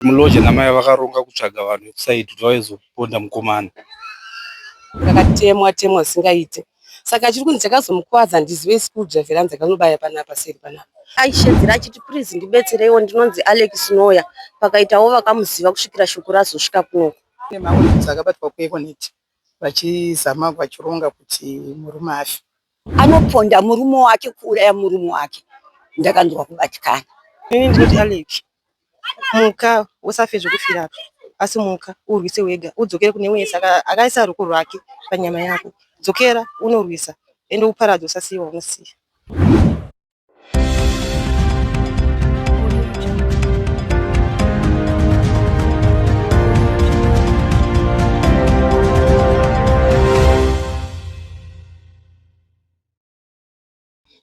Muloja namai vakaronga kutsvaga vanhu vekusaidi kuti vaizoponda mukomana. Rakatemwa temwa zvisingaite. Saka chiri kunzi chakazomukuvadza handizive screwdriver ranzi akanobaya panapa seri panapa. Aishedzera achiti purizi ndibetsereiwo ndinonzi Alex Noya pakaitawo vakamuziva kusvikira shoko razosvika kunoku. Kune maaudios akabatwa kuEconet vachizama vachironga kuti murume afe. Anoponda murume wake kuuraya murume wake ndakanzwa kubatikana. Ini ndinoti Alex muka usafe zvekufira apa asi muka urwise wega udzokere kune wese akaisa ruoko rwake panyama yako dzokera unorwisa ende uparadze usasiiwa unosiya.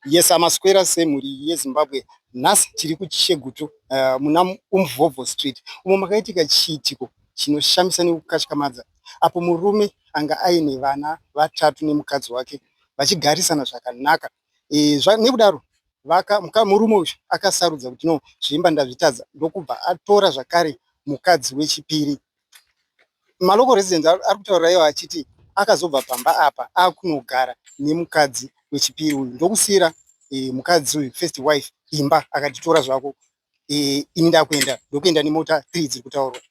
Yes, amaswera semhuri yeZimbabwe. Nhasi tiri kuChegutu uh, muna Umvovo Street umo makaitika chiitiko chinoshamisa nekukatyamadza apo murume anga aine vana vatatu nemukadzi wake vachigarisana zvakanaka. E, zva, nekudaro vaka, murume uyu akasarudza kuti no zvimba ndazvitadza ndokubva atora zvakare mukadzi wechipiri. Malocal residents ari kutaura iwo achiti akazobva pamba apa akunogara nemukadzi wechipiri uyu ndokusiira e, mukadzi uyu first wife imba akati tora zvako e, ini ndakuenda ndokuenda nemota 3 dziri kutaurwa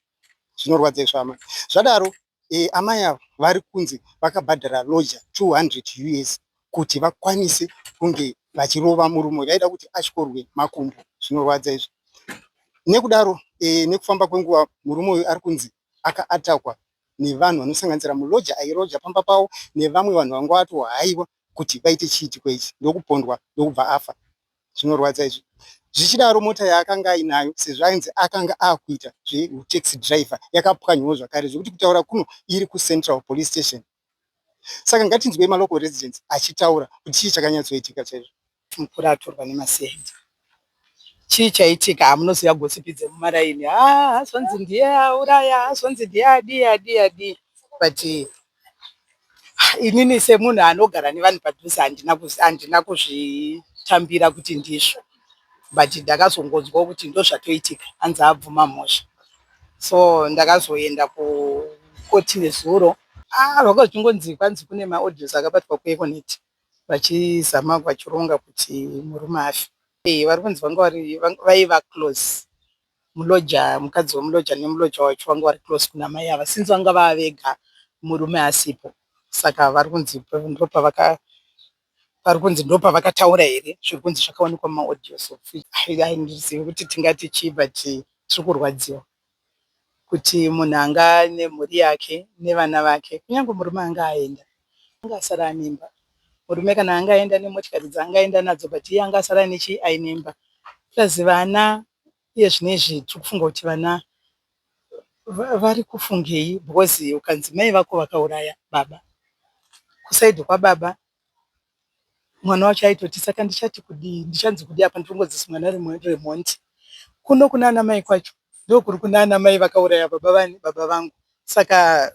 zvinorwadza izvo amai zvadaro e, amai ava vari kunzi vakabhadhara lodger 200 us kuti vakwanise kunge vachirova murume uyu vaida kuti atyorwe makumbo zvinorwadza izvi nekudaro e, nekufamba kwenguva murume uyu ari kunzi akaatakwa nevanhu vanosanganisira muloja airoja pamba pavo nevamwe vanhu vanga vatohaiwa kuti vaite chiitiko ichi ndokupondwa ndokubva afa zvinorwadza izvi zvichidaro mota yaakanga ainayo sezvo ainzi akanga akuita zveutaxi driver yakapwanywawo zvakare zvekuti kutaura kuno iri kucentral police station Saka ngatinzwei malocal residents achitaura kuti chii chakanyatsoitika chaizvo. Mukuru atorwa nemaCID. Chii chaitika hamunoziva gossip dzemumaraini haa azonzi ndiye auraya azonzi ndiye adii adii adii but inini semunhu anogara nevanhu padhuze handina handina kuzvitambira kuti ndizvo but ndakazongonzwawo kuti ndozvatoitika hanzi abvuma mhosva so ndakazoenda kukoti nezuro Ah, vanga vachingonzi kwanzi kune maaudios akabatwa kuEconet vachizama vachironga kuti murume afe. Eh, vari kunzi vanga vari vaiva close muloja mukadzi wemuloja nemuloja wacho vanga vari close kuna mai ava since vanga vava vega murume asipo saka vari kunzi ndopavaka vari kunzi ndopavakataura here zviri kunzi zvakawanikwa mumaaudios of which handizivi kuti tingati chii but tiri kurwadziwa. kuti munhu anga ane mhuri yake nevana vake kunyange murume anga aenda anga asara ane imba. Murume kana anga aenda nemotikari dzaanga aenda nadzo but iye anga asara ane chii aine imba. Plus vana iye zvino izvi tiri kufunga kuti vana vari kufungei because ukanzi mai vako vakauraya baba kuside kwababa Mwana wacho aitoti saka ndichati kudii ndichanzi kudii apa ndiringodzisi mwana remhondi. Kuno kunana mai kwacho ndokuri kunana mai vakauraya baba vani baba vangu saka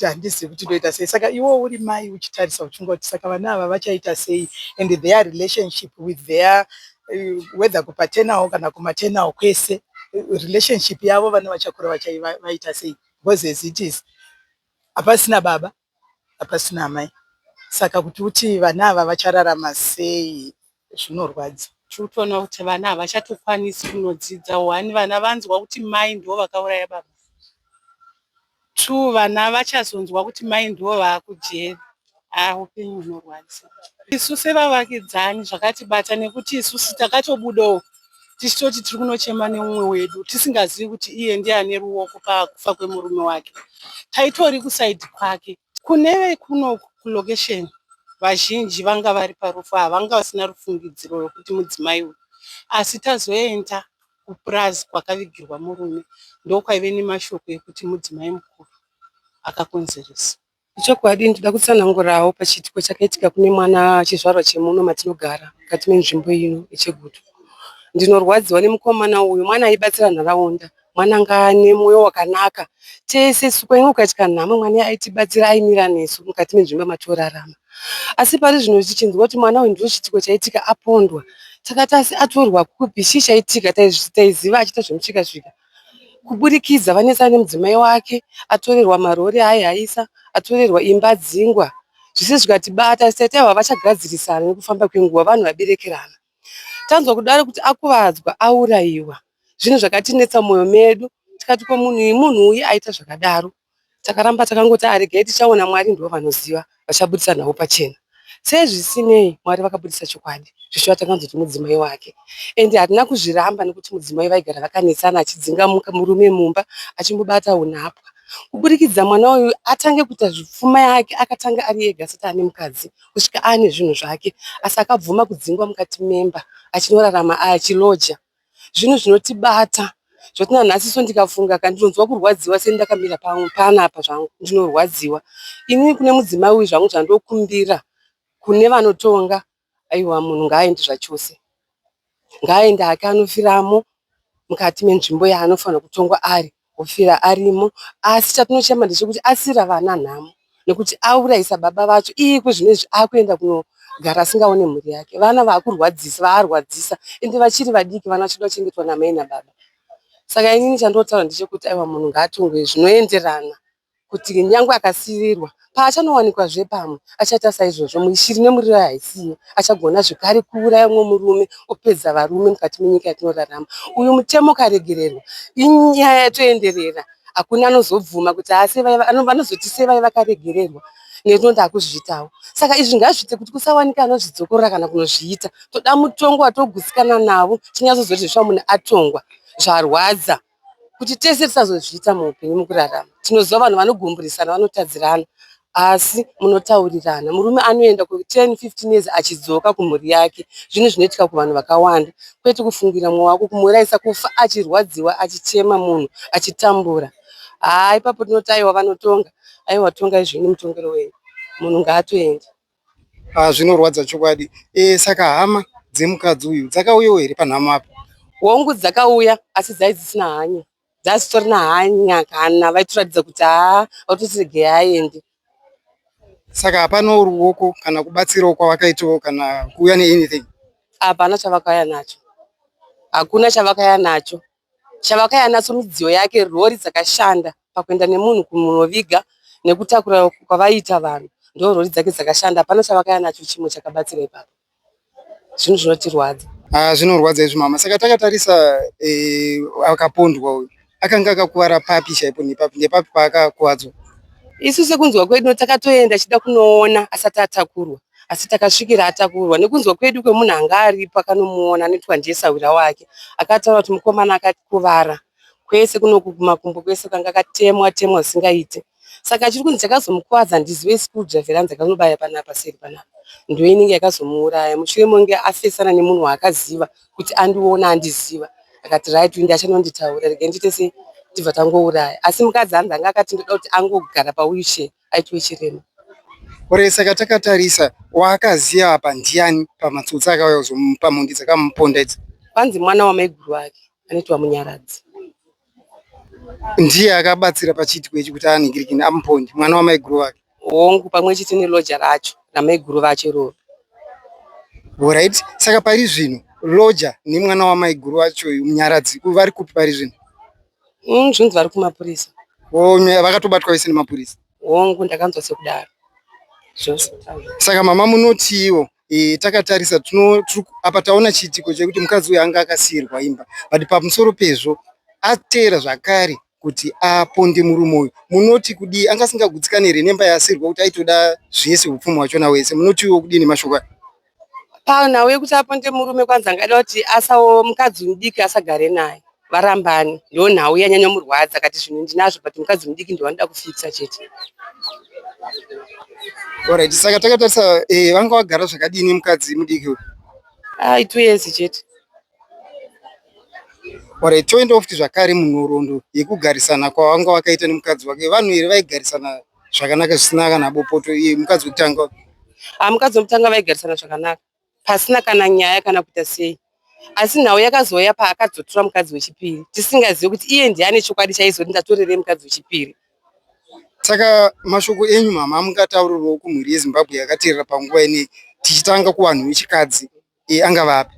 handizivi kuti ndoita sei saka iwewo uri mai uchitarisa uchingoti saka vana ava vachaita sei and their relationship with their eh, whether kupaternal kana kumaternal kwese eh, relationship yavo vana vachakura vaita sei because as it is hapasina baba hapasina amai saka kuti uti vana ava vachararama sei zvinorwadza. Tiri kutoona kuti vana havachatokwanisi kunodzidza. One, vana vanzwa kuti mai ndivo vakauraya baba. Two, vana vachazonzwa kuti mai ndivo vaakujeri. Haa upenyu hunorwadza. Isu sevavakidzani zvakatibata nekuti isusu takatobudawo tichitoti tiri kunochema neumwe wedu tisingazivi kuti iye ndiye ane ruoko pakufa kwemurume wake. Taitori kusaidhi kwake. Kune vekuno kulocation vazhinji vanga vari parufu ava vanga vasina rufungidziro rwekuti mudzimai uyu asi tazoenda kupurazi kwakavigirwa murume ndokwaive nemashoko ekuti mudzimai mukuru akakonzeresa. Ichokwadi ndinoda kutsanangurawo pachiitiko chakaitika kune mwana chizvarwa chemuno matinogara mukati menzvimbo ino yeChegutu. Ndinorwadziwa nemukomana uyu, mwana aibatsira nharaunda, mwana anga ane mwoyo wakanaka. Tese isu kwainge kukaitika nhamo mwana aitibatsira aimira nesu mukati menzvimbo matorarama. Asi pari zvino tichinzwa kuti mwana uyu ndicho chiitiko chaitika apondwa, takati asi atorwa kupi chii chaitika taiziva achiita zvemushika-shika. Kuburikidza vanetsana nemudzimai wake, atorerwa marori aaihaisa, atorerwa imba adzingwa. Zvese zvikatibata tete ava vachagadzirisana nekufamba kwenguva vanhu vaberekerana. Tanzwa kudaro kuti akuvadzwa aurayiwa zvinhu zvakatinetsa mumwoyo medu tikati ko munhu uyu munhu uyu aita zvakadaro. Takaramba takangoti ah regai tichaona Mwari ndivo vanoziva vachabudisa nhau pachena. Sezvisinei Mwari vakabudisa chokwadi zvichiva takanzwa kuti mudzimai wake ende hatina kuzviramba nekuti mudzimai vaigara vakanetsana achidzinga murume mumba achimubata unhapwa. Kuburikidza mwana uyu atange kuita zvipfuma yake akatanga ari ega asati ane mukadzi kusvika ane zvinhu zvake asi akabvuma kudzingwa mukati memba achinorarama achiloja. Zvinhu zvinotibata zvekuti nanhasi so ndikafunga ka ndinonzwa kurwadziwa sendakamira panapa zvangu ndinorwadziwa. Inini kune mudzimai uyu zvangu zvandokumbira kune vanotonga aiwa munhu ngaaende zvachose. Ngaaende hake anofiramo mukati menzvimbo yaanofanirwa kutongwa ari ofira arimo asi chatinochema ndechekuti asiira vana nhamo nekuti aurayisa baba vacho iye iko zvinezvi akuenda kunogara asingaone mhuri yake vana vakurwadzisa vaarwadzisa ende vachiri vadiki vana vachida kuchengetwa namai nababa saka inini chandotaura ndechekuti aiwa munhu ngaatongwe zvinoenderana kuti nyangwe akasiirirwa paachanowanikwa zve pamwe achaita saizvozvo shiri nemuriro haisiye achagona zvekare kuuraya mumwe murume opedza varume mukati menyika yatinorarama uyu mutemo ukaregererwa inyaya yatoenderera hakuna anozobvuma kuti vanozoti sei vaiva vakaregererwa nekuti ndakuzviitawo saka izvi ngazviite kuti kusawanika anozvidzokorora kana kunozviita toda mutongo watogutsikana navo tinyatsozoti zveshuwa munhu atongwa zvarwadza kuti tese tisazozviita muupenyu mukurarama. Tinoziva vanhu vanogumburisana vanotadzirana asi munotaurirana. Murume anoenda ku 10, 15 years achidzoka kumhuri yake. Zvinhu zvinoitika kuvanhu vakawanda kwete kufungira mumwe wako kumuurayisa kufa achirwadziwa achichema munhu achitambura. Haa ipapo tinoti aiwa vanotonga, aiwa tongai zvenyu mutongero wenyu. Munhu ngaatoende. Ah, zvinorwadza chokwadi. E, saka hama dzemukadzi uyu dzakauyawo here panhamo apa? Hongu dzakauya asi dzai dzisina hanya. Dzasitorina hanya kana vaitoratidza kuti haa vatoti regai aende. Saka hapanawo ruoko kana kubatsirawo kwavakaitawo kana kuuya neanything? Hapana chavakauya nacho. Hakuna chavakauya nacho. Chavakauya nacho midziyo yake rori dzakashanda pakuenda nemunhu kunoviga nekutakura kwavaiita vanhu ndo rori dzake dzakashanda hapana chavakauya nacho chimwe chakabatsira ipapo. Zvinhu zvinotirwadza. Ah, zvinorwadza izvi mama. Saka takatarisa eh, akapondwa uyu akanga akakuvara papi chaipo nepapi nepapi paakakuvadzwa? Isu sekunzwa kwedu takatoenda achida kunoona asati atakurwa asi takasvikira atakurwa nekunzwa kwedu kwemunhu anga aripo akanomuona anoitwa ndiye sahwira wake akataura kuti mukomana akakuvara kwese kunoku kumakumbo kwese kanga akatemwa temwa zvisingaite saka chiri kunzi chakazomukuvadza handizive screwdriver yanzi akanobaya panapa seri panapa ndiyo inenge yakazomuuraya mushure monge afesana nemunhu waakaziva kuti andiona andiziva akati right uyu ndachanonditaura regai ndiite sei tibva tangouraya asi mukadzi hanzi anga akati ndoda kuti angogara pawheelchair aitwe chirema. Ore saka takatarisa waakaziva apa ndiani pamatsotsi akauya kuzomupa mhondi dzakamuponda idzi? Kwanzi mwana wamaiguru vake anoitwa Munyaradzi. Ndiye akabatsira pachiitiko ichi kuti anhingirikini amuponde mwana wamaiguru vake? Hongu pamwe chete neloja racho ramaiguru vacho iroro. Alright, saka pari zvino loja nemwana wamaiguru vacho uyu Munyaradzi vari kupi pari zvino? Zvinzi vari kumapurisa. Oh, vakatobatwa vese nemapurisa? Hongu ndakanzwa sekudaro. Saka mama munotiwo e, takatarisa tino, apa taona chiitiko chekuti mukadzi uyu anga akasiirwa imba but pamusoro pezvo ateera zvakare kuti aponde murume uyu munoti kudii anga asingagutsikani here nemba yaasirwa kuti aitoda zvese upfumi hwachona hwese munotiwo kudii nemashoko aya Panhau yekuti aponde murume kwanzi angada kuti asawo mukadzi mudiki asagare naye varambane ndo nhau yanyanya murwadza akati zvinhu ndinazvo but mukadzi mudiki ndowanoda kufikisa chete. Alright, saka takatarisa eh, vanga vagara zvakadini mukadzi mudiki uyu? Ah, 2 years chete. Alright, toendawo futi zvakare munhoroondo yekugarisana kwavanga vakaita nemukadzi wake. Vanhu here vaigarisana zvakanaka zvisina kana bopoto iye mukadzi wekutanga? Ah, mukadzi wekutanga vaigarisana zvakanaka pasina kana nyaya kana kuita sei. Asi nhau yakazouya paakadzotora mukadzi wechipiri tisingazivi kuti iye ndiye ane chokwadi chaizoti ndatorerei mukadzi wechipiri. Saka mashoko enyu mama amungataurirawo kumhuri yeZimbabwe yakateerera panguva ineyi tichitanga kuvanhu vechikadzi e, angava api?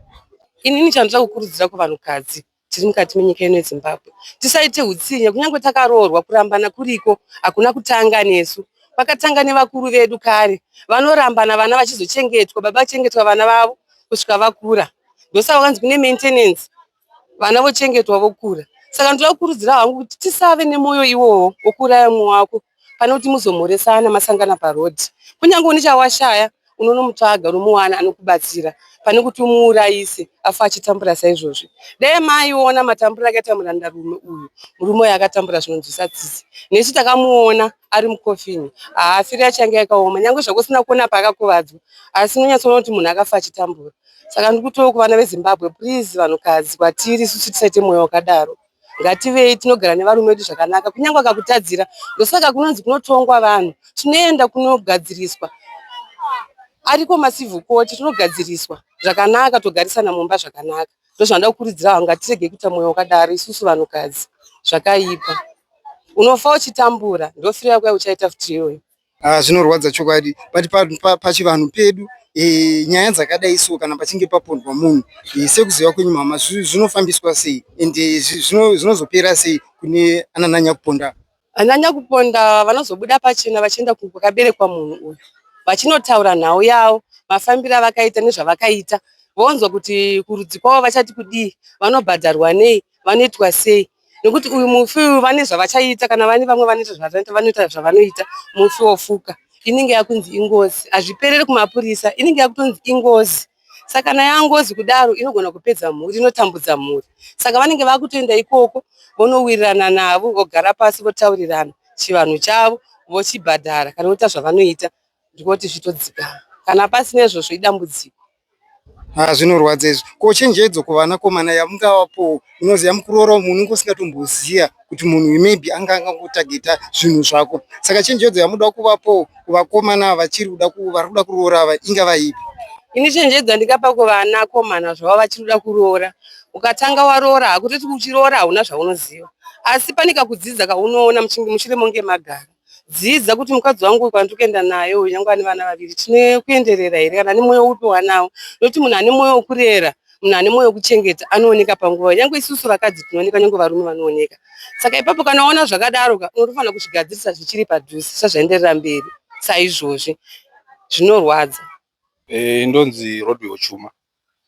Inini chandinoda kukurudzira kuvanhukadzi Tiri mukati menyika ino yeZimbabwe. Tisaite hutsinye kunyange takaroorwa kurambana kuriko hakuna kutanga nesu. Kwakatanga nevakuru vedu kare. Vanorambana vana vachizochengetwa, baba vachengetwa vana vavo kusvika vakura. Ndosaka kwanzi kune maintenance vana vochengetwa vokura. Saka ndoda kukurudzira hangu kuti tisave nemoyo iwowo wokuuraya mumwe wako pane kuti muzomhoresana masangana paroad. Kunyange une chawashaya unonomutsvaga unomuwana anokubatsira pane kuti umuurayise afa achitambura saizvozvi. Dai maiona matambura akaita murandarume uyu, murume uyu akatambura zvinonzwisa tsitsi. Nesu takamuona ari mukofini, haafiri achange yakaoma nyange zvako usina kuona paakakuvadzwa asi unonyatsoona kuti munhu akafa achitambura. Saka ndiri kutiwo kuvana veZimbabwe please vanhukadzi kwatiri isusu tisaite mwoyo wakadaro. Ngativei tinogara nevarume vedu zvakanaka kunyange akakutadzira. Ndosaka kunonzi kunotongwa vanhu, tinoenda kunogadziriswa. Ariko macivil court tinogadziriswa zvakanaka togarisana mumba zvakanaka. Ndozvandinoda kukurudzira vanhu ngatiregei kuita mwoyo wakadaro isusu vanhukadzi zvakaipa. Unofa uchitambura ndofiro yako yauchaita futi iyoyo. Ah, zvinorwadza chokwadi but pachivanhu pa, pa pedu e, nyaya dzakadai so kana pachinge papondwa munhu e, sekuziva kwenyu mama zvinofambiswa sei and zvinozopera sei kune anananyakuponda? Ananyakuponda vanozobuda pachena vachienda kwakaberekwa munhu uyu vachinotaura nhau yavo mafambiro avakaita nezvavakaita vonzwa kuti kurudzi kwavo vachati kudii vanobhadharwa nei vanoitwa sei nekuti uyu mufi uyu vane zvavachaita kana vane vamwe vanoita zvavanoita vanoita zvavanoita mufi wofuka inenge yakunzi ingozi hazvipereri kumapurisa inenge yakutonzi ingozi saka kana yangozi kudaro inogona kupedza mhuri inotambudza mhuri saka vanenge vakutoenda ikoko vonowirirana navo vogara pasi votaurirana chivanhu chavo vochibhadhara kana voita zvavanoita ndikoti zvitodzikama kana pasina izvozvo idambudziko. Ah, zvinorwadza izvi. Ko chenjedzo kuvanakomana yamungavapowo unoziva mukuroora umu unenge usingatomboziva kuti munhu uyu maybe anga angangotageta zvinhu zvako. Saka chenjedzo yamunoda kuvapowo kuvakomana ava vachiri kuda vari kuda kuroora ava ingava ipi? Ini chenjedzo yandingapa kuvanakomana zvavo vachiri kuda kuroora, ukatanga waroora hakutoti uchiroora hauna zvaunoziva asi pane kakudzidza kaunoona mushure monge magara. Dzidza kuti mukadzi wangu uyu kwandiri kuenda naye uyu nyangwe ane vana vaviri tine kuenderera here kana ane mwoyo upi wanawo nokuti munhu ane mwoyo wokurera munhu ane mwoyo wekuchengeta anooneka panguva nyangwe isusu vakadzi tinooneka nyangwe varume vanooneka saka ipapo kana waona zvakadaro ka unotofanira kuzvigadzirisa zvichiri padhuze zvisati mberi saizvozvi zvinorwadza. Eh, ndonzi Rodwell Chuma.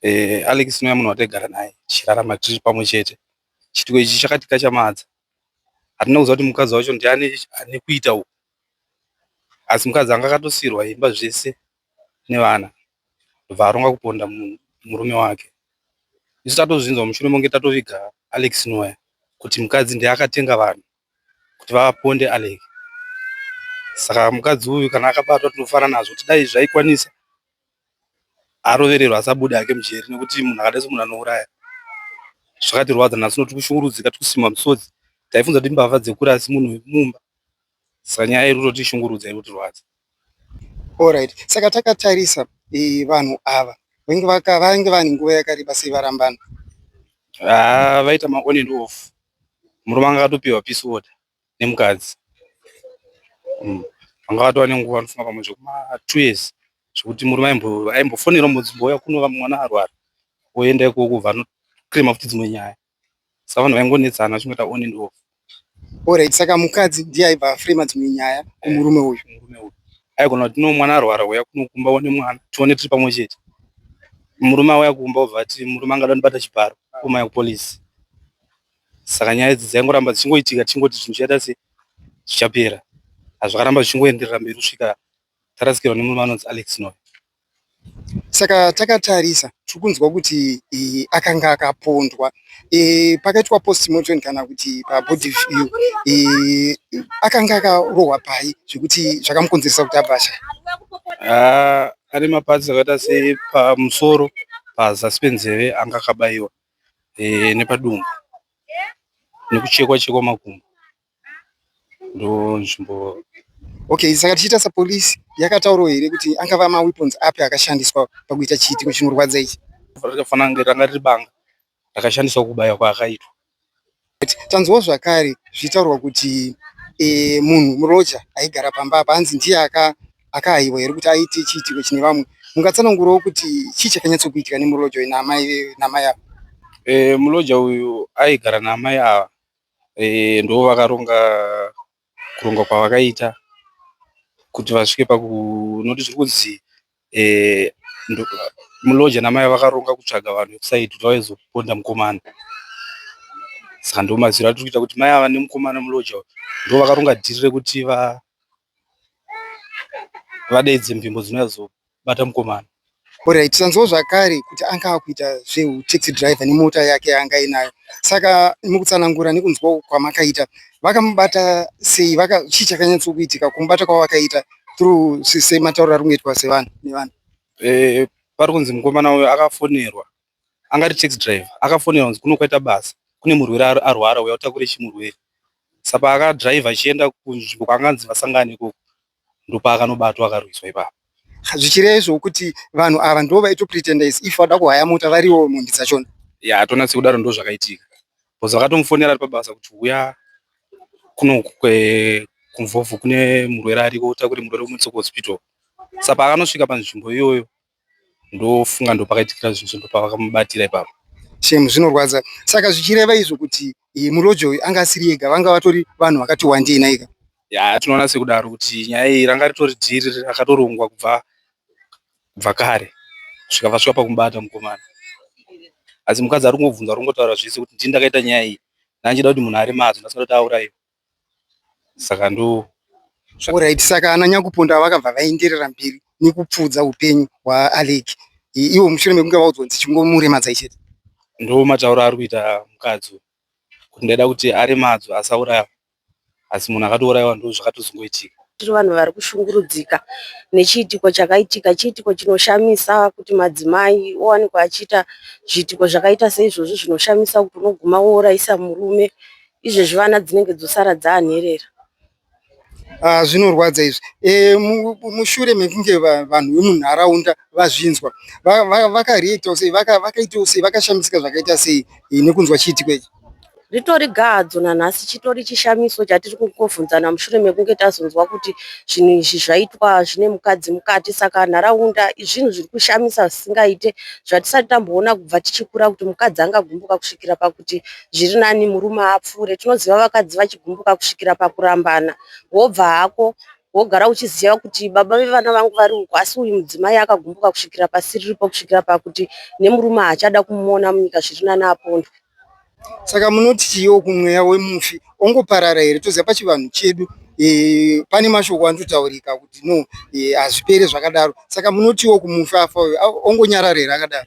Eh, Alex Noya munhu wataigara naye tichirarama tiri pamwe chete. Chitiko ichi chakatikachamadza. Hatina kuziva kuti mukadzi wacho ndiani ane kuita uku. Asi mukadzi anga akatosiirwa imba zvese nevana. Ndobva aronga kuponda murume wake. Isu tatozvinzwa mushure monge tatoviga Alex Noya kuti mukadzi ndiye akatenga vanhu kuti vaponde Alex. Saka mukadzi uyu kana akabatwa tinofara nazvo kuti dai zvaikwanisa arovererwa asabude hake mujeri nekuti munhu akadai semunhu anouraya. Zvakatirwadza nhasi uno tiri kushungurudzika tiri kusima misodzi. Taifunga kuti imbavha dzekure asi munhu wemumba. Saka nyaya iri kutotishungurudza iri kutirwadza. Alright. Saka takatarisa e, vanhu ava vange vaka vange vane nguva yakareba sei varambana? Ah, vaita ma on and off. Murume anga akatopiwa peace order nemukadzi. Vanga vatova nenguva anofunga pamwe zvekuma 2 years zvekuti murume aimbofonera ombonzi kuno mwana arwara oenda ikoko obva anoclaima futi dzimwe nyaya. Saka vanhu vaingonetsana vachingoita on and off. Alright. Saka mukadzi ndiye aibva afrema dzimwe nyaya kumurume uyu. Murume uyu aigona kuti no mwana arwara uya kuno kumba uone mwana tione tiri pamwe chete. Murume auya kumba obva ati murume angada kundibata chibharo omhanya kupolisi. Saka nyaya idzi dzaingoramba dzichingoitika tichingoti zvinhu zvichaita sei zvichapera. Zvakaramba zvichingoenderera mberi kusvika tarasikirwa nemurume anonzi Alex Noya. Saka takatarisa tiri kunzwa kuti e, akanga akapondwa e, pakaitwa postmortem kana kuti pabody view e, akanga akarohwa pai zvekuti zvakamukonzeresa kuti abva ashaya. Ah, ane maparts akaita sepamusoro pazasi penzeve anga akabaiwa e, nepadumbu nekuchekwa chekwa makumbo ndo nzvimbo. Okay, saka tichiita sapolisi yakataurawo here kuti angava maweapons api akashandiswa pakuita chiitiko chinorwadza ichi? Rakafanana kunge ranga riri banga rakashandiswa kubaya kwaakaitwa. Tanzwawo zvakare zvichitaurwa kuti e, munhu muroja aigara pamba apa hanzi ndiye akahaiwa here kuti aite chiitiko chine vamwe. Mungatsanangurawo kuti chii chakanyatsokuitika nemuroja uyu naamai ava? Muloja uyu aigara naamai ava ndo vakaronga kuronga kwavakaita kuti vasvike pakunoti zviri kunzi muloja namai vakaronga kutsvaga vanhu vekusaidi kuti vaizoponda mukomana. Saka ndo maziviro atiri kuita kuti mai ava nemukomana muloja uyu ndo vakaronga dhiri rekuti vadeedze mbimbo dzinozobata mukomana. Alright, tanzwa zvakare kuti anga akuita zveutaxi driver nemota yake yaanga inayo. Saka mukutsanangura nekunzwa kwamakaita, vakamubata sei? Chii chakanyatsokuitika kumubata kwavakaita through sematauriro ari kungoitwa sevanhu nevanhu? Pari kunzi mukomana uyu akafonerwa, anga ari taxi driver, akafonerwa kunzi kuno kwaita basa, kune murwere arwara uya utakure chimurwere. Saka paakadhiraivha achienda kunzvimbo kwaanganzi vasangane ikoko, ndopakanobatwa akarwiswa ipapo. Zvichireva izvo kuti vanhu ava ndo vaitopretenda as if vada kuhaya mota variwo mhondi dzachona. Ya, toona sekudaro ndo zvakaitika. Because vakatomufonera ari pabasa kuti uya kuno kuMvovo kune murwere ariko utakure murwere umuendese kuhospital. Saka paakanosvika panzvimbo iyoyo ndofunga ndopakaitikira zvinhu ndopavakamubatira ipapo. Shame, zvinorwadza. Saka zvichireva izvo kuti muloja uyu anga asiri ega, vanga vatori vanhu vakati wandei naika. Ya, tinoona sekudaro kuti nyaya iyi ranga ritori dhiri rakatorongwa kubva kare kusvika vasvika pakumubata mukomana. Asi mukadzi ari kungobvunza ari kungotaura zvese kuti ndini ndakaita nyaya iyi, ndanga kuti munhu aremadzwe ndasina kuti aurayiwe. Saka ndo Alright, saka ana nyakuponda vakabva vaenderera mberi nekupfuudza upenyu hwaAlec. Ivo mushure mekunge vaudzwa kuti chingomuremadzai chete. Ndo matauro ari kuita mukadzi uyu kuti ndaida kuti aremadzwe asaurayiwa, asi munhu akatourayiwa ndo zvakatozongoitika. Tiri vanhu vari kushungurudzika nechiitiko chakaitika. Chiitiko chinoshamisa kuti madzimai owanikwa achiita zviitiko zvakaita seizvozvo zvinoshamisa kuti unoguma wourayisa murume. Izvezvi vana dzinenge dzosara dzaanherera. Zvinorwadza izvi. Mushure mekunge vanhu vemunharaunda vazvinzwa, vakareactawo sei, vakaitawo sei, vakashamisika zvakaita sei nekunzwa chiitiko ichi? Ritori gahadzo nanhasi, chitori chishamiso chatiri kungobvunzana mushure mekunge tazonzwa kuti zvinhu izvi zvaitwa zvine mukadzi mukati. Saka nharaunda zvinhu zviri kushamisa zvisingaite zvatisati tamboona kubva tichikura kuti mukadzi angagumbuka kusvikira pakuti zviri nani murume apfuure. Tinoziva vakadzi vachigumbuka kusvikira pakurambana, wobva hako wogara uchiziva kuti baba vevana vangu vari uku, asi uyu mudzimai akagumbuka kusvikira pasiriripo, kusvikira pakuti nemurume haachada kumuona munyika, zviri nani apondwe. Saka munoti chiiwo kumweya wemufi ongoparara here? Toziva pachivanhu chedu pane mashoko anototaurika kuti no, hazvipere zvakadaro. Saka munotiwo kumufi afa uyu ongonyarara here akadaro?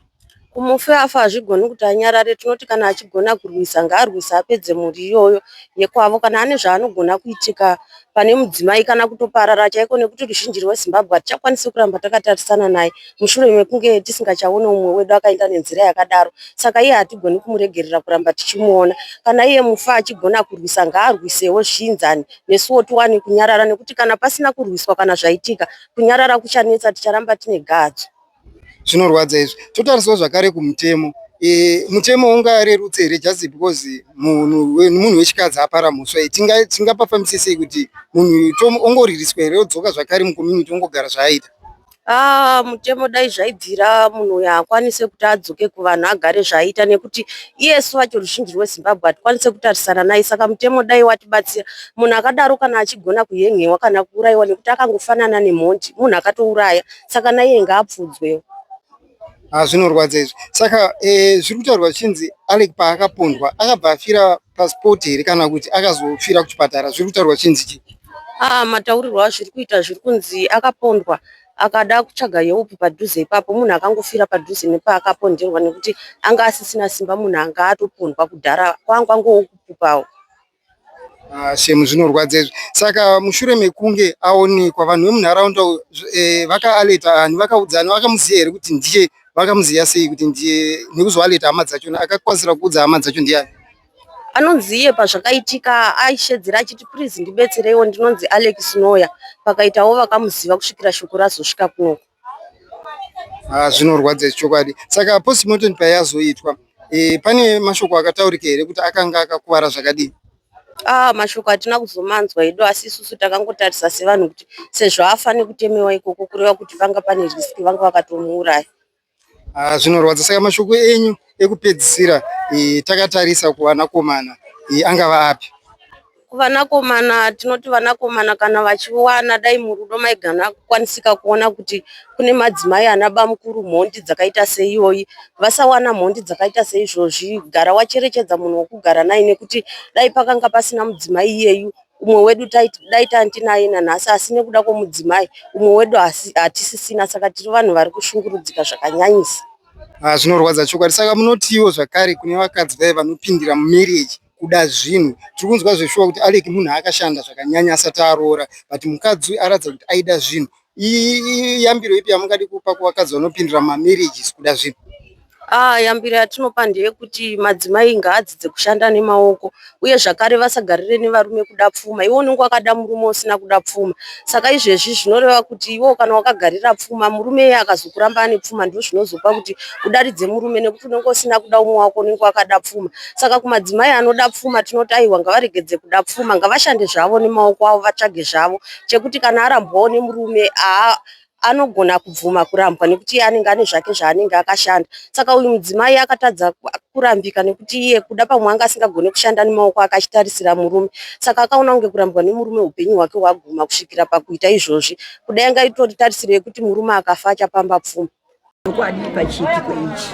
Kumufi afa hazvigoni kuti anyarare. Tinoti kana achigona kurwisa ngaarwise apedze mhuri iyoyo yekwavo. Kana ane zvaanogona kuitika pane mudzimai kana kutoparara chaiko, nekuti ruzhinji rweZimbabwe hatichakwanisi kuramba takatarisana naye mushure mekunge tisingachaoni umwe wedu akaenda nenzira yakadaro. Saka iye hatigoni kumuregerera kuramba tichimuona. Kana iye mufi achigona kurwisa ngaarwisewo zviinzane, nesuwo tiwane kunyarara, nekuti kana pasina kurwiswa kana zvaitika, kunyarara kuchanetsa, ticharamba tine gadzo. Zvinorwadza izvi. Totarisawo zvakare kumutemo. Mutemo ungarerutse here just because munhu wechikadzi apara mhosva iyi? Tingapafambise sei kuti munhu ongoririswa here odzoka zvakare mucommunity ongogara zvaaita? Mutemo dai zvaibvira munhu uyu haakwanise kuti adzoke kuvanhu agare zvaaita, nekuti iyesu vacho ruzhinji rweZimbabwe hatikwanise kutarisana naye. Saka mutemo dai watibatsira. Munhu akadaro kana achigona kuhengewa kana kuurayiwa, nekuti akangofanana nemhondi, munhu akatouraya, saka naiye ngaapfuudzwewo. Zvinorwadza izvi. Saka zviri kutaurwa zvichinzi Alec paakapondwa akabva afira paspot here kana kuti akazofira kuchipatara? Zviri kutaurwa zvichinzi chii? Mataurirwo azviri kuita, zviri kunzi akapondwa akada kutsvaga help padhuze ipapo, munhu akangofira padhuze nepaakaponderwa, nekuti anga asisina simba, munhu anga atopondwa kudhara, kwanga angokupupawo. Shame, zvinorwadza izvi. Saka mushure mekunge aonekwa, vanhu vemunharaunda vakaaleta ani, vakaudzana, vakamuziva here kuti ndiye? Vakamuziva sei kuti ndiye nekuzoaleta hama dzachona? Akakwanisa kuudza hama dzacho ndiani? Anonzi iye pazvakaitika aishedzera achiti please ndibetsereiwo, ndinonzi Alex Noya. Pakaitawo vakamuziva kusvikira shoko razosvika kunoko. Zvinorwadza chokwadi. Saka postmortem payazoitwa, pane mashoko akataurika here kuti akanga akakuvara zvakadini? Mashoko hatina kuzomanzwa hedu, asi isusu takangotarisa sevanhu kuti sezvo afa nekutemewa ikoko, kureva kuti panga pane risk, vanga vakatomuuraya. Ah, zvinorwadza. Saka mashoko enyu ekupedzisira e, takatarisa kuvanakomana e, angava api? Kuvanakomana tinoti vanakomana kana vachiwana dai murudo maigana kukwanisika kuona kuti kune madzimai ana bamukuru mhondi dzakaita seiyoyi vasawana mhondi dzakaita seizvozvi gara wacherechedza munhu wokugara naye nekuti dai pakanga pasina mudzimai iyeyu umwe wedu dai tantinaye nanhasi asi nekuda kwomudzimai umwe wedu hatisisina saka tiri vanhu vari kushungurudzika zvakanyanyisa. Ah, zvinorwadza chokwadi. Saka munotiwo zvakare kune vakadzi vaye vanopindira mumarriage kuda zvinhu. Tiri kunzwa zveshuwa kuti Alec munhu akashanda zvakanyanya asati aroora but mukadzi uyu aratidza kuti aida zvinhu. Iyambiro ipi yamungadi kupa kuvakadzi vanopindira mumamarriages kuda zvinhu? Ah, yambiro yatinopa ndeyekuti madzimai ngaadzidze kushanda nemaoko uye zvakare vasagarire nevarume kuda pfuma. Iwe unenge wakada murume usina kuda pfuma. Saka izvezvi zvinoreva kuti iwewo kana wakagarira pfuma, murume iye akazokuramba ane pfuma ndozvinozopa kuti udaridze murume nekuti unenge usina kuda umwe wako unenge wakada pfuma. Saka kumadzimai anoda pfuma tinoti aiwa ngavaregedze kuda pfuma, ngavashande zvavo nemaoko avo vatsvage zvavo. Chekuti kana arambwawo nemurume aa anogona kubvuma kurambwa nekuti iye anenge ane zvake zvaanenge akashanda. Saka uyu mudzimai akatadza kurambika nekuti iye kuda pamwe anga asingagone kushanda nemaoko ake achitarisira murume. Saka akaona kunge kurambwa nemurume hupenyu hwake hwaguma kusvikira pakuita izvozvi. Kuda yanga itori tarisiro yekuti murume akafa achapamba pfuma. Chokwadi pachiitiko ichi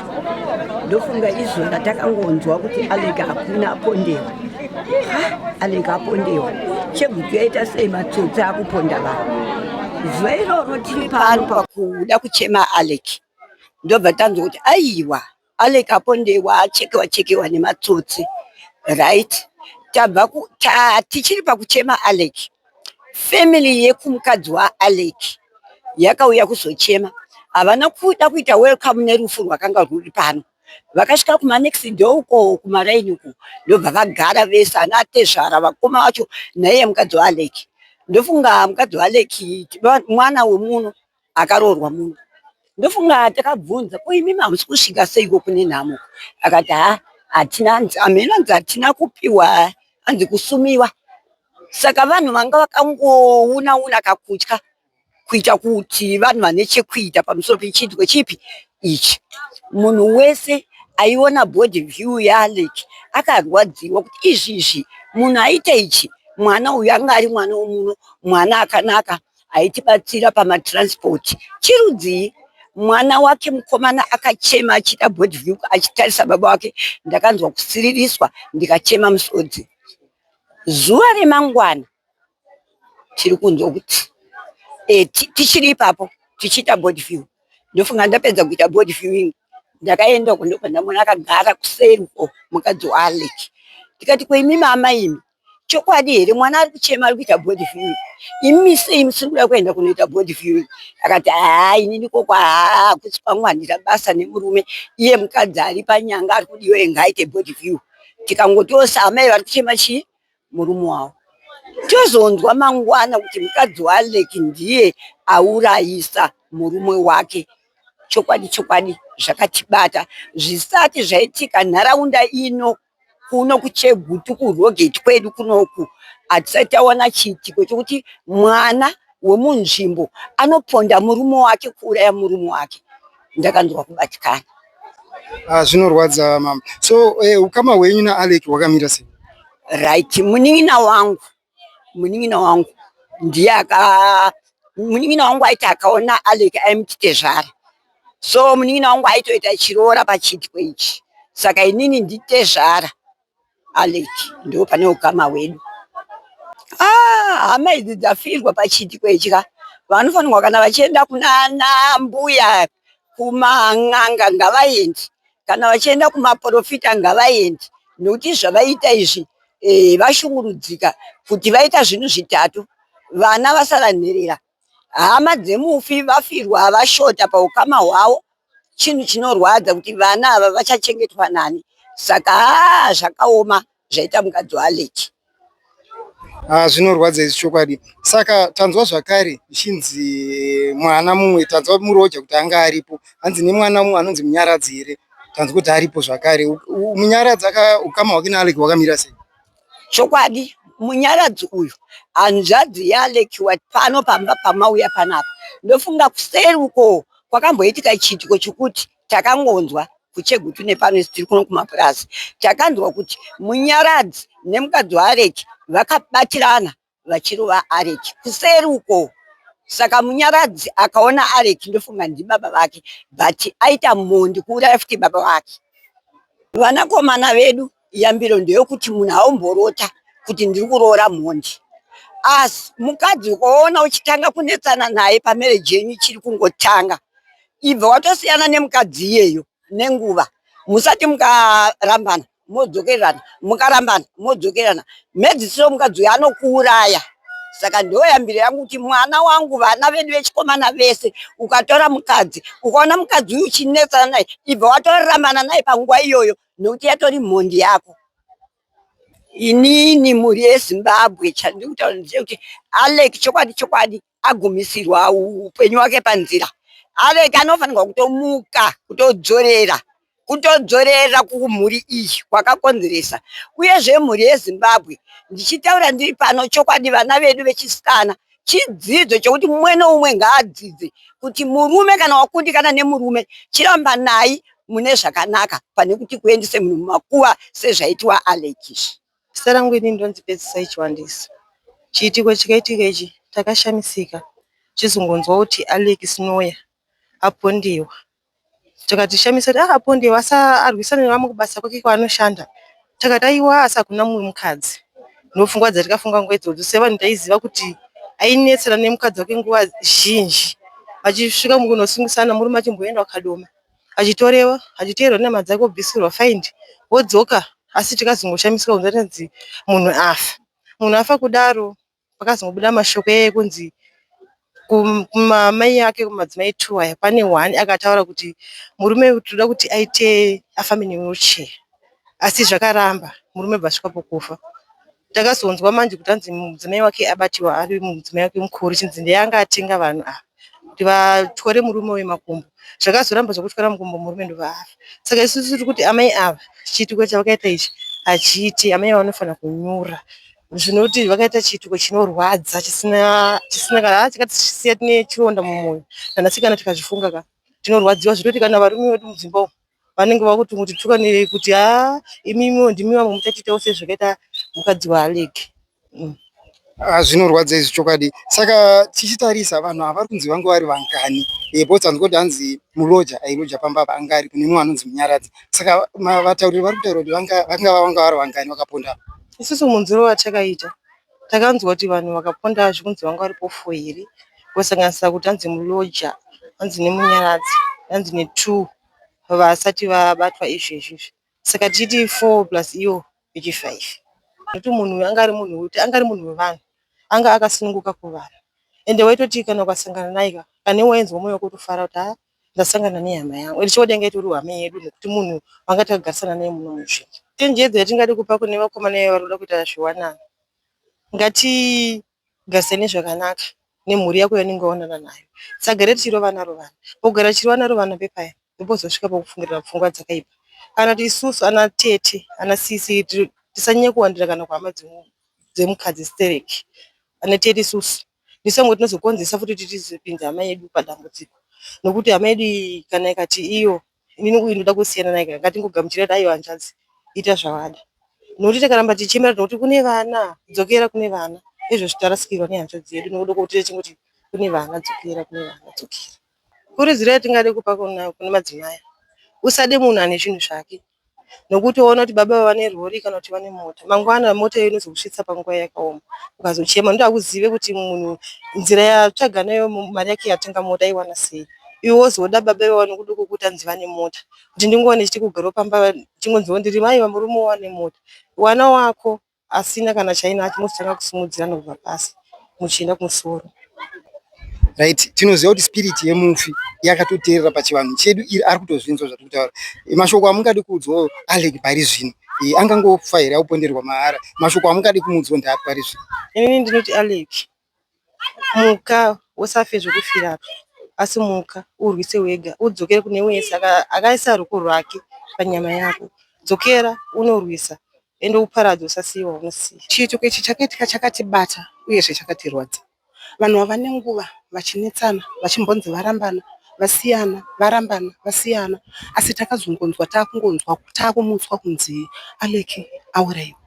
ndofunga izvo ratakangonzwa kuti Alec hakuna apondewa. Alec apondewa. Chegutu yaita sei matsotsi akuponda vanhu. Zuva iroro tiri pano pakuda kuchema Alec ndobva tanzwa kuti aiwa Alec apondewa achekewa chekewa nematsotsi right tabva ta, tichiri pakuchema Alec family yekumukadzi waAlec yakauya kuzochema havana kuda kuita welcome nerufu rwakanga rwuri pano vakasvika kumanext door uko kumaraini uko ndobva vagara vese ana atezvara vakoma vacho naiye mukadzi waAlec ndofunga mukadzi waAlec mwana wemuno akaroorwa muno ndofunga takabvunza ko imimi hamusi kusvika seiko kune nhamo akati ha hatina hameno hanzi hatina kupiwa hanzi kusumiwa saka vanhu vanga vakangouna una kakutya kuita kuti vanhu vane chekuita pamusoro pechiitiko chipi ichi munhu wese aiona body view yaAlec akarwadziwa kuti izvi izvi munhu aita ichi mwana uyu anga ari mwana wemuno mwana akanaka aitibatsira pamatransport chirudzii mwana wake mukomana akachema achiita body view achitarisa baba wake ndakanzwa kusiririswa ndikachema musodzi zuva remangwana tiri kunzwa kuti e, tichiri ipapo tichiita body view ndofunga ndapedza kuita body viewing ndakaenda uko ndobva ndamuona akagara kuseri uko mukadzi waAlec ndikati ko imimi amai imi chokwadi here mwana ari kuchema ari kuita body viewing imi sei musiri kuda kuenda kunoita body viewing akati haa inini koko haa hakusi kwangu handina basa nemurume iye mukadzi ari panyanga ari kudiwa ngaaite body view tikangotosa amai vari kuchema chii murume wavo tozonzwa mangwana kuti mukadzi waAlec ndiye aurayisa murume wake chokwadi chokwadi zvakatibata zvisati zvaitika nharaunda ino kuno kuChegutu kuRogate kwedu kunoku hatisati tawana chiitiko chokuti mwana wemunzvimbo anoponda murume wake kuuraya murume wake ndakanzwa kubatikana. Ah, zvinorwadza mama. So eh, ukama hwenyu naAlec hwakamira sei? Right, munin'ina wangu munin'ina wangu ndiye aka munin'ina wangu aiti akaona Alec aimuti tezvara so munin'ina wangu aitoita chiroora pachiitiko ichi saka inini nditezvara Alec ndo pane ukama hwedu ah, hama idzi dzafirwa pachiitiko ichi ka vanofanirwa kana vachienda kunana mbuya kuman'anga ngavaende kana vachienda kumaporofita ngavaende nokuti zvavaita izvi e, vashungurudzika kuti vaita zvinhu zvitatu vana vasara nherera hama dzemufi vafirwa vashota paukama hwavo chinhu chinorwadza kuti vana ava vachachengetwa nani saka haa zvakaoma zvaita mukadzi waAlec. Ah, zvinorwadza izvi chokwadi. Saka tanzwa zvakare zvichinzi mwana mumwe tanzwa muroja kuti anga aripo hanzi nemwana mumwe anonzi Munyaradzi here tanzwa kuti aripo zvakare. Munyaradzi ukama hwake naAlec hwakamira sei? Chokwadi Munyaradzi uyu hanzvadzi yaAlec pano pamba pamauya panapa ndofunga kuseri uko kwakamboitika chiitiko chokuti Takangonzwa kuChegutu nepano isu tiri kuno kumapurazi takanzwa kuti Munyaradzi nemukadzi waAlec vakabatirana vachirova Alec kuseri uko. Saka Munyaradzi akaona Alec ndofunga ndibaba vake but aita mhondi kuuraya futi baba vake. Vanakomana vedu yambiro ndeyokuti munhu haumborota kuti ndiri kuroora mhondi asi mukadzi ukaona uchitanga kunetsana naye pamereji yenyu ichiri kungotanga ibva watosiyana nemukadzi iyeyo nenguva musati mukarambana modzokerana mukarambana modzokerana mhedzisiro mukadzi uyo anokuuraya saka ndoyambiro yangu kuti mwana wangu vana vedu vechikomana vese ukatora mukadzi ukaona mukadzi uyu uchinetsana naye ibva watorambana naye panguva iyoyo nekuti yatori mhondi yako inini mhuri yezimbabwe chandiri kutaura ndechekuti alec chokwadi chokwadi agumisirwa upenyu wake panzira Alec anofanirwa kutomuka kutodzorera kutodzorera kumhuri iyi kwakakonzeresa uyezve mhuri yezimbabwe ndichitaura ndiri pano chokwadi vana vedu vechisikana chidzidzo chokuti mumwe neumwe ngaadzidze kuti murume kana wakundikana nemurume chiramba naye mune zvakanaka pane kuti kuendese munhu mumakuva sezvaitiwa Alec izvi. Zita rangu ini ndinonzi Pedzisai Chiwandiso. Chiitiko chakaitika ichi takashamisika tichizongonzwa kuti Alec Snoya apondewa. Chikatishamisa kuti ah apondewa asi arwisana nevamwe kubasa kwake kwaanoshanda. Takati aiwa asi hakuna mumwe mukadzi. Ndopfungwa dzatikafunga nguva idzodzo sevanhu taiziva kuti ainetsana nemukadzi wake nguva zhinji. Vachisvika mukunosungisana murume achimboenda kuKadoma achitorewa achiteerwa nehama dzake obvisirwa faindi wodzoka asi tikazongoshamisika kunzwa tanzi munhu afa. Munhu afa kudaro pakazongobuda mashoko ekunzi kumamai ake kumadzimai two aya pane one akataura kuti murume uyu tinoda kuti aite afambe newheelchair asi zvakaramba murume obva asvika pokufa. Takazonzwa manje kuti hanzi mudzimai wake abatiwa ari mudzimai wake mukuru chinzi ndiye anga atenga vanhu ava kuti vatyore murume uyu makumbo. Zvakazoramba zvekutyora makumbo murume ndobva afa. Saka isusu tiri kuti amai ava chiitiko chavakaita ichi hachiiti amai ava vanofanira kunyura zvinoti vakaita chiitiko chinorwadza chisina chisina kana chakatisiya tine chironda mumwoyo. Nanhasi kana tikazvifunga ka tinorwadziwa zvekuti kana varume vedu mudzimba umu vanenge vakutongotituka nekuti haa imimiwo ndimi vamwe muchatiitawo sezvakaita mukadzi waAlec. Ah, zvinorwadza izvi chokwadi. Saka tichitarisa vanhu ava vari kunzi vange vari vangani? Eh, because tanzwa kuti hanzi muloja ailoja pamba apa anga aripo nemumwe anonzi Munyaradzi. Saka vatauriri vari kutaura kuti vanga vanga vari vangani vakaponda? Isusu munzwiro watakaita takanzwa kuti vanhu vakaponda zvekunzi vanga varipo four here kusanganisira kuti hanzi muloja hanzi nemunyaradzi hanzi netwo vasati vabatwa izvezvi izvi saka tichiti four plus iwo ichi five nekuti munhu uyu anga ari munhu wekuti anga ari munhu wevanhu anga akasununguka kuvanhu ende waitoti kana ukasangana naye ka pane wainzwa mwoyo wako kutofara kuti haa ndasangana nehama yangu ende chokwadi yanga itori hama yedu nekuti munhu wanga takagarisana naye muno munzvimbo chenjedzo yatingade kupa kune vakomana vari kuda kuita zvewanano ngatigarisane zvakanaka nemhuri yako yaunenge waonana nayo tisagare tichirovana rovana pokugara tichirovana rovana pepaya ndopozosvika pakufungirana pfungwa dzakaipa kana kuti isusu ana tete ana sisi tisanyanya kuwandira kana kuhama dzemukadzi stereki ana tete isusu ndisu vamwe tinozokonzeresa futi kuti tizopinza hama yedu padambudziko nokuti hama yedu iyi kana ikati iyo inini uyu ndoda kusiyana naye ka ngatingogamuchira kuti aiwa hanzvadzi ita zvawada nokuti takaramba tichichemera nokuti kune vana dzokera kune vana izvozvi tarasikirwa nehanzvadzi yedu nokuda kwokuti tichingoti kune vana dzokera kune vana dzokera kurudziro yatingade kupa kune madzimai usade munhu ane zvinhu zvake nokuti waona kuti baba vane rori kana kuti vane mota mangwana mota iyo inozokusvitsa panguva yakaoma ukazochema nokuti hauzive kuti munhu nzira yatsvaga nayo mari yake yatenga mota aiwana sei iwe wozoda baba ivavo nokuda kwokuti anzi vane mota kuti ndingoone chiti kugarawo pamba chingonziwo ndiri mai vamurume wane mota wana wako asina kana chainacho mozotanga kusimudzirana kubva pasi muchienda kumusoro. Right, tinoziva kuti spirit yemufi yakatoteerera pachivanhu chedu iri ari kutozvinzwa zvatiri kutaura. Mashoko amungade kuudzwawo Alec pari zvino angangofa here auponderwa mahara? Mashoko amungade kumuudzwa ndeapi pari zvino? Inini ndinoti Alec muka usafe zvekufirapo asi muka urwise wega udzokere kune wese akaisa ruoko rwake panyama yako dzokera unorwisa ende uparadze usasiyiwa unosiya. Chiitiko ichi chakaitika chakatibata uyezve chakatirwadza. Vanhu ava vane nguva vachinetsana vachimbonzi varambana Vasiyana, varambana, vasiyana asi takazongonzwa takungonzwa takumutswa kunzi Alec auraiwa.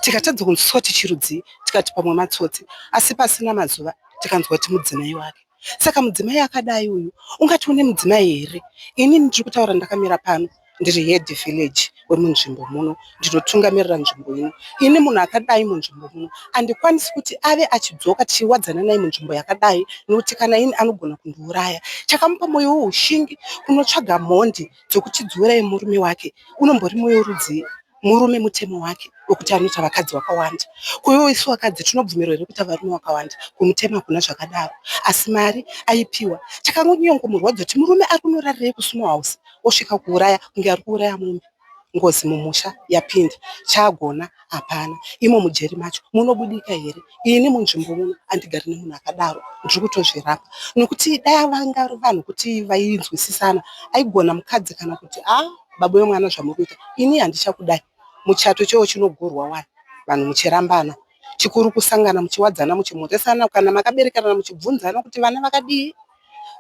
Tikatadza kunzwisisa kuti chirudzii tikati pamwe matsotsi asi pasina mazuva tikanzwa kuti mudzimai wake. Saka mudzimai akadai uyu ungati une mudzimai here? Inini ndiri kutaura ndakamira pano ndiri head village wemunzvimbo muno ndinotungamirira nzvimbo ino. Ini munhu akadai munzvimbo muno handikwanisi kuti ave achidzoka tichiwadzana naye munzvimbo yakadai nokuti kana ini anogona kundiuraya. Chakamupa mwoyo weushingi kunotsvaga mhondi dzekuti dziuraye murume wake unombori mwoyo rudzii? Murume mutemo wake wekuti anoita vakadzi vakawanda. Ko isu vakadzi tinobvumirwa here kuita varume vakawanda? Kumutemo hakuna zvakadaro. Asi mari aipiwa. Chakangonyongomurwadza kuti murume ari kunorarirei kusmall house osvika kuuraya kunge ari kuuraya mombe. Ngozi mumusha yapinda. Chaagona hapana. Imo mujeri macho munobudika here? Ini munzvimbo muno handigari nemunhu akadaro. Ndiri kutozvirapa. Nokuti dai vanga vanhu kuti vainzwisisana aigona mukadzi kana kuti ah baba vemwana zvamuri kuita ini handichakudai. Muchato chaiwo chinogurwa wani vanhu muchirambana. Chikuru kusangana muchiwadzana muchimhoresana kana makaberekerana muchibvunzana kuti vana vakadii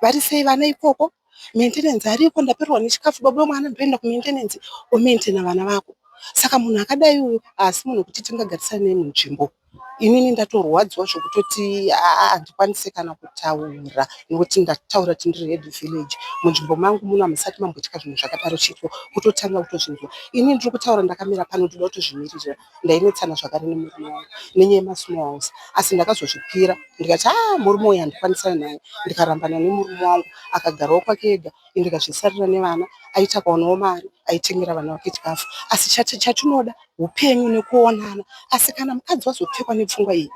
vari sei vana ikoko. Maintenance ariko ndapererwa nechikafu baba vemwana ndoenda kumaintenance omaintaina vana vako. Saka munhu akadai uyu haasi munhu wekuti tingagarisane naye munzvimbo. Inini ndatorwadziwa zvekutoti haa handikwanise kana kutaura nekuti ndataura kuti ndiri head village. Munzvimbo mangu muno hamusati mamboitika zvinhu zvakadaro chipo kutotanga kutozvinzwa. Ini ndiri kutaura ndakamira pano ndoda kutozvimiririra. Ndainetsana zvakare nemurume wangu nenyaya yemasmall house asi ndakazozvipira ndikati haa murume uyu handikwanisani naye ndikarambana nemurume wangu akagarawo kwake ega ini ndikazvisarira nevana aiti akawanawo mari aitengera vana vake chikafu asi chatinoda upenyu nekuonana asi kana mukadzi wazopfekwa nepfungwa iyi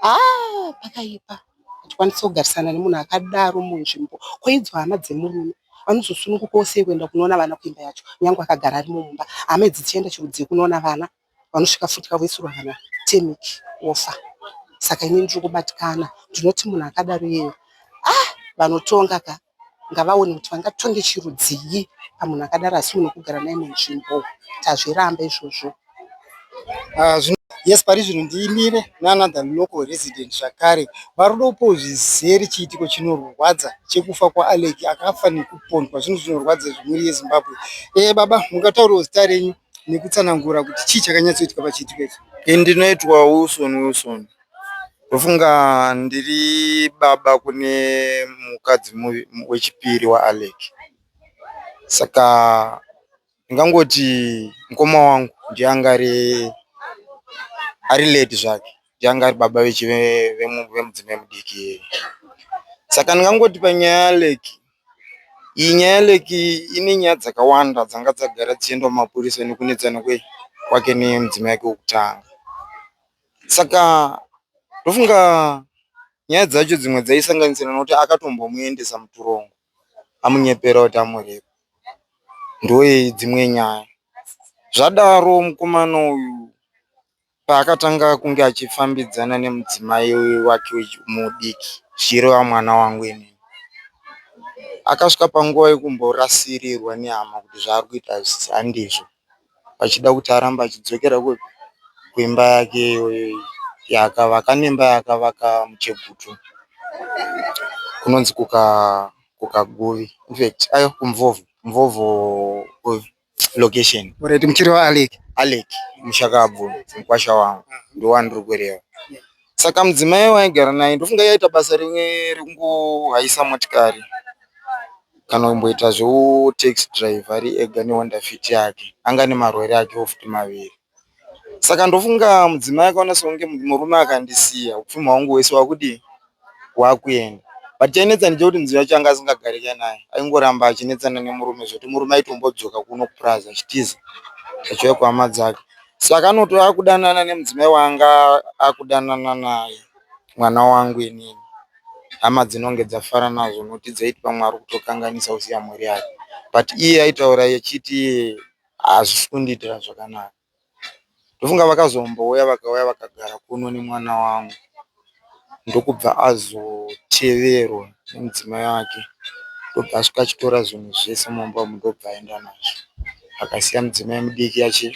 haa pakaipa hatikwanisi kugarisana nemunhu akadaro munzvimbo koidzo hama dzemurume vanozosunungukawo sei kuenda kunoona vana kuimba yacho nyange akagara arimo mumba hama idzi dzichienda chirudzii kunoona vana vanosvika futi voisirwa kana temiki wofa saka ini ndiri kubatikana ndinoti munhu akadaro iyeyo ah vanotonga ka ngavaone kuti vangatonge chirudzii pamunhu akadaro asi munhu wekugara naye munzvimbo tazviramba izvozvo. Yes, pari zvino ndimire neanother local resident zvakare vari kuda kupawo zvizere chiitiko chinorwadza chekufa kwaAlec akafa nekupondwa zvinhu zvinorwadza zvemhuri yeZimbabwe. Baba mungataurawo zita renyu nekutsanangura kuti chii chakanyatsoitika pachiitiko ichi? Ini ndinoitwa Wilson Wilson. Ndofunga ndiri baba kune mukadzi wechipiri waAlec. Saka ndingangoti mukoma wangu ndiye anga ari late zvake. Ndiye anga ari baba vemudzimai mudiki iyeye. Saka ndingangoti panyaya yaAlec, iyi nyaya yaAlec ine nyaya dzakawanda dzanga dzagara dzichienda kumapurisa nekunetsana kwake nemudzimai wake wekutanga. Saka ndofunga nyaya dzacho dzimwe dzaisanganisira nekuti akatombomuendesa mutorongo amunyepera kuti amurepa. Ndodzimwe nyaya. Zvadaro mukomana uyu paakatanga kunge achifambidzana nemudzimai wake mudiki zvichireva mwana wangu inini. Akasvika panguva yekumborasirirwa nehama kuti zvaari kuita handizvo. Vachida kuti arambe achidzokera kuimba yake iyoyo yaakavaka. Ane imba yaakavaka muChegutu kunonzi kuKaguvi infact aiwa kuMvovo, Mvovo location. Alright, muchireva Alec. Alec mushakabvu mukwasha wangu ndowandiri kureva. Saka mudzimai waaigara naye ndofunga aiita basa rekungohaisa motikari kana kumboita zveu taxi driver ari ega neHonda Fit yake. Anga ane marori akewo futi maviri. Saka ndofunga mudzimai akaona sekunge murume akandisiya upfumi hwangu hwese hwakudii hwakuenda. But chainetsa ndechekuti mudzimai wacho anga asingagarike naye. Aingoramba achinetsana nemurume zvekuti murume aitombodzoka kuno kupurazi achitiza achiuya kuhama dzake. Saka anotova akudanana nemudzimai waanga akudanana naye mwana wangu inini. Hama dzinonge dzafara nazvo nokuti dzaiti pamwe ari kutokanganisa kusiya mhuri yake. But iye aitaura achiti hazvisi kundiitira zvakanaka. Ndofunga vakazombouya vakauya vakagara kuno nemwana wangu. Ndokubva azoteverwa nemudzimai wake. Ndobva asvika achitora zvinhu zvese mumba umu ndobva aenda nazvo. Akasiya mudzimai mudiki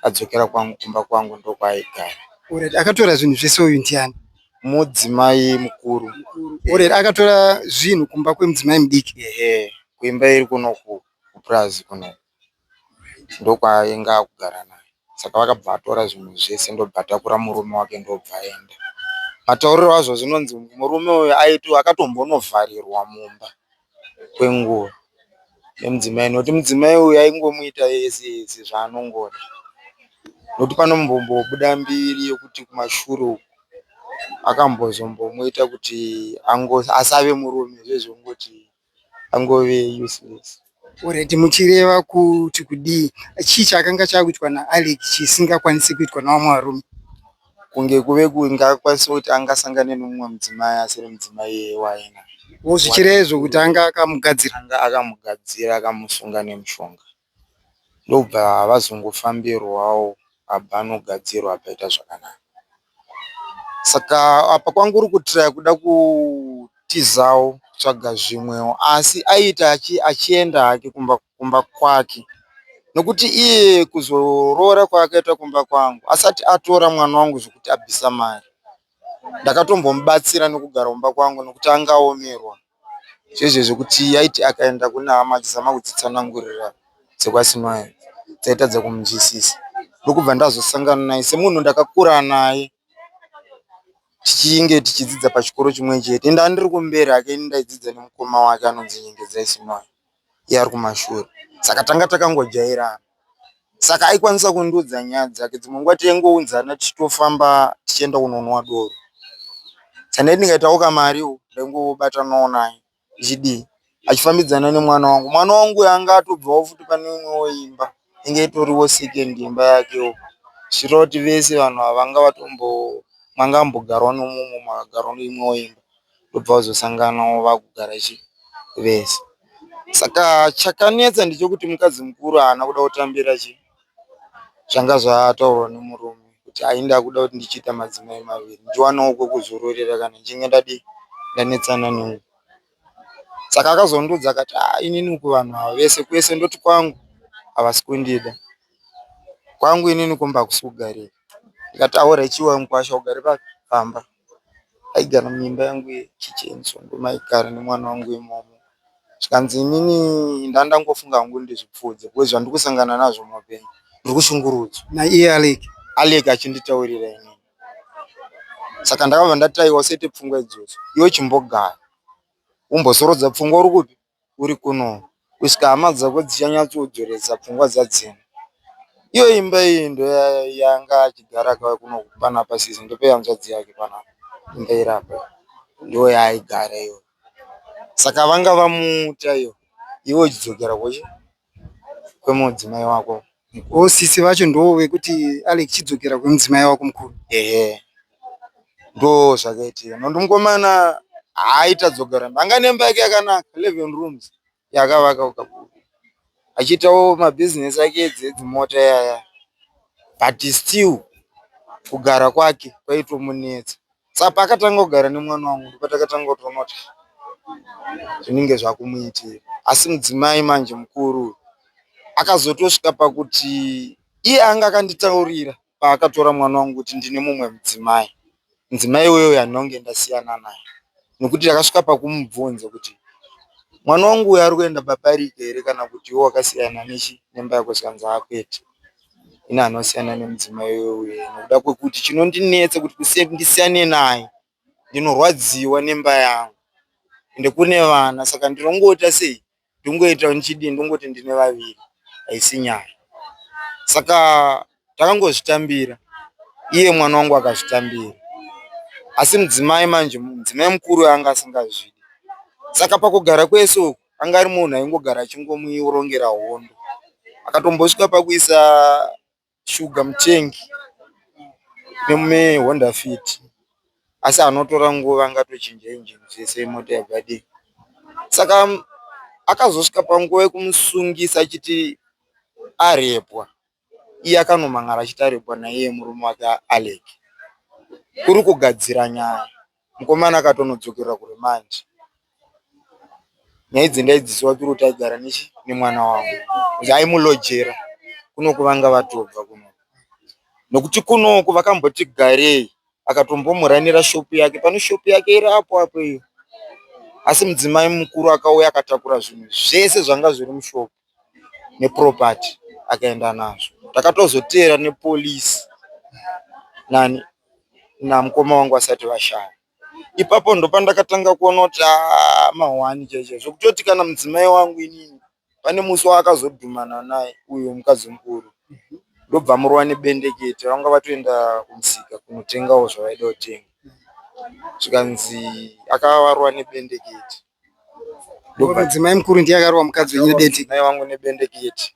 adzokera kumba kwangu ndokwaaigara. Alright, akatora zvinhu zvese uyu ndiani? Mudzimai mukuru. Orera akatora zvinhu kumba kwemudzimai mudiki. Ehe, kuimba iri kunoku kupurazi kunoku ndokwaainge akugara naye. Saka vakabva vatora zvinhu zvese ndobva atakura murume wake ndobva aenda. Matauriro azvo zvinonzi murume uyu aito akatombonovharirwa mumba kwenguva nemudzimai nekuti mudzimai uyu aingomuita yese yese zvaanongoda. Nekuti panombombobuda mbiri yekuti kumashure uku akambozombomuita kuti asave murume zvezvekungoti angove useless. Alright, muchireva kuti kudii? Chii chakanga chakuitwa naAlec chisingakwanisi kuitwa navamwe varume? Kunge kuve kunge akwanisa kuti angasangane nemumwe mudzimai asiri mudzimai iyeye waainaye. Zvichireva izvo kuti anga akamugadzira? Anga akamugadzira akamusunga nemushonga. Ndobva vazongofambirwawo abva anogadzirwa apaita zvakanaka. Saka apa kwangu uri kutraya kuda kutizawo kutsvaga zvimwewo asi aiita achienda hake kumba kumba kwake nokuti iye kuzoroora kwaakaita kumba kwangu asati atora mwana wangu zvekuti abvisa mari ndakatombomubatsira nekugara kumba kwangu nekuti anga aomerwa zvezve zvekuti aiti akaenda kune hama achizama kudzitsanangurira dzekwaSinoya dzaitadza kumunzwisisa ndokubva ndazosangana naye semunhu ndakakura naye tichinge tichidzidza pachikoro chimwe chete ini ndanga ndiri kumberi hake ini ndaidzidza nemukoma wake anonzi Nyengedzai Sinoya iye ari kumashure saka tanga takangojairana Saka aikwanisa kundiudza nyaya dzake dzimwe nguva taingounzana tichitofamba tichienda kunonwa doro. Saka ndaiti ndikaitawo kamariwo ndaingobatanawo naye ndichidii achifambidzana nemwana wangu. Mwana wangu uyu anga atobvawo futi pane imwewo imba inge itoriwo second imba yakewo zvichireva kuti vese vanhu ava vanga vatombo manga ambogarwa nemumwe makagarwa neimwewo imba. Ndobva vazosanganawo vakugara chi vese. Saka chakanetsa ndechekuti mukadzi mukuru haana kuda kutambira chi zvanga zvataurwa nemurume kuti ayi ndakuda kuti ndichiita madzimai maviri ndiwanewo kwekuzororera kana ndichinge ndadii ndanetsana neumwe. Saka akazondiudza akati ah inini uku vanhu ava vese kwese ndoti kwangu havasi kundida. Kwangu inini kumba hakusi kugarika. Ndikati aura chiwa mukwasha ugare papi pamba. Aigara muimba yangu yekicheni so ndomaigara nemwana wangu imomo. Zvikanzi inini ndandangofunga hangu ndizvipfuudze because zvandiri kusangana nazvo muupenyu ndiri kushungurudzwa. Naiye Alec? Alec achinditaurira inini. Saka ndakabva ndati aiwa usaite pfungwa idzodzo iwe chimbogara umbozorodza pfungwa uri kupi? uri kuno kusvika hama dzako dzichanyatsodzoresa pfungwa dzadzina. Iyo imba iyi ndoyanga achigara akauya kuno panapa sisi ndopehanzvadzi yake panapa imba iri apa ndoyaaigara iyoyo. Saka vanga vamuta iyo iwe uchidzokera kuchi kwemudzimai wako. Oh sisi vacho ndoo vekuti Alex chidzokera kwemudzimai wako mukuru. Ehe ndo zvakaitika nokuti mukomana haaitadzogara anga nemba yake yakanaka 11 rooms yaakavaka ukabuda achiitawo mabhizinesi ake edzimota iyaya but still kugara kwake kwaitomunetsa. Saka paakatanga kugara nemwana wangu ndopatakatanga kutoona kuti zvinenge zvakumuitira. Asi mudzimai manje mukuru uyu akazotosvika pakuti iye anga akanditaurira paakatora mwana wangu kuti ndine mumwe mudzimai. Mudzimai iyoyo handina kunge ndasiyana naye nekuti ndakasvika pakumubvunza kuti mwana wangu uyu ari kuenda pabarika here kana kuti iwe wakasiyana nemba yako zvikanzi haa kwete. Ini anosiyana nemudzimai uyu nekuda kwekuti chinondinetsa kuti ndisiyane naye ndinorwadziwa nemba yangu ende kune vana saka ndinongoita sei ndingoita ndichidii ndongoti ndine vaviri haisi nyaya saka takangozvitambira iye mwana wangu akazvitambira asi mudzimai manje mudzimai mukuru anga asingazvidi saka pakugara kwese uku anga ari munhu aingogara achingomurongera hondo akatombosvika pakuisa shuga mutengi neHonda Fit asi anotora nguva angatochinja injini zvese mota yabva yadii. Saka akazosvika panguva yekumusungisa achiti arepwa iye akanomhan'ara achiti arepwa naiye murume wake Alec. Kuri kugadzira nyaya mukomana akatonodzokera kuremand. Nyaya idzi ndaidziziva tiri kuti aigara nechi nemwana wangu aimulojera kunoku vanga vatobva kunoku nekuti kunoku vakamboti garei. Akatombomuranira shopu yake, pane shopu yake iri apo apo iyo. Asi mudzimai mukuru akauya akatakura zvinhu zvese zvanga zviri mushopu nepropati akaenda nazvo. Takatozoteera nepolisi nani namukoma wangu vasati vashaya. Ipapo ndopandakatanga kuona kuti haa mahwani chaicho zvekutoti kana mudzimai wangu inini pane musi waakazodhumana naye uyo mukadzi mukuru ndobva amurova nebendekete. Vanga vatoenda kumusika kunotengawo zvavaida kutenga zvikanzi akavarova nebendekete. Mudzimai mukuru ndiye akarova mukadzi wenyu nedendekete. Mudzimai wangu nebendekete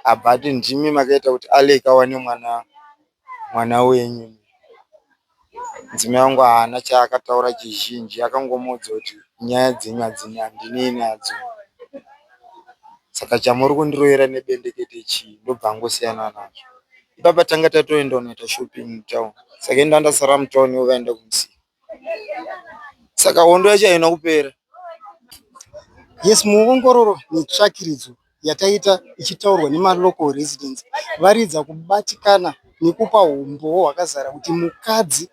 abva ati ndimi makaita kuti Alec awane mwana mwana wenyu. Mudzimai wangu haana chaakataura chizhinji akangomuudza kuti nyaya dzenyu handinei nadzo. Saka chamuri kundirovera nebendekete chii ndobva angosiyana nazvo. Ipapa tanga tatoenda kunoita shopping mutown saka ini ndandasara mutown ivo vaenda kumusika. Saka hondo yacho haina kupera. Yes, muongororo netsvakiridzo yataita ichitaurwa nemalocal residents varidza kubatikana nekupa humbowo hwakazara kuti mukadzi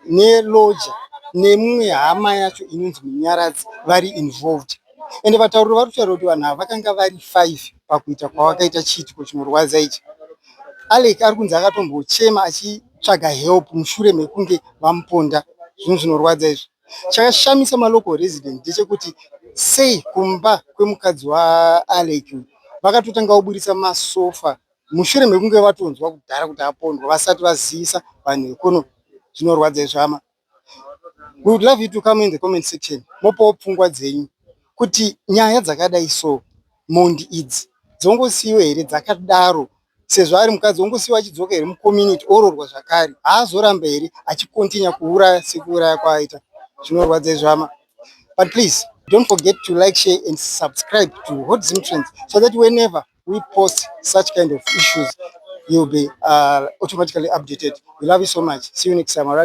nelodger nemumwe hama yacho inonzi Munyaradzi vari involved. Ende vatauriri vari kutaura kuti vanhu ava vakanga vari 5 pakuita kwavakaita chiitiko chinorwadza ichi. Alec ari kunzi akatombochema achitsvaga help mushure mekunge vamuponda. Zvinhu zvinorwadza izvi. Chakashamisa malocal resident ndechekuti sei kumba kwemukadzi waAlec vakatotanga kuburitsa masofa mushure mekunge vatonzwa kudhara kuti apondwa vasati vazivisa vanhu vekuno. Zvinorwadza izvi hama. We would love you to come in the comment section mopawo pfungwa dzenyu kuti nyaya dzakadai so mhondi idzi dzongosiyiwa here dzakadaro sezvo ari mukadzi ongosiyiwa achidzoka here mucommunity oroorwa zvakare haazoramba here achicontinue kuuraya sekuuraya kwaaita. Zvinorwadza izvi hama. But please don't forget to like, share and subscribe to Hot Zim Trends so that whenever we post such kind of issues, you'll be automatically updated. We love you so much. See you next time. All right.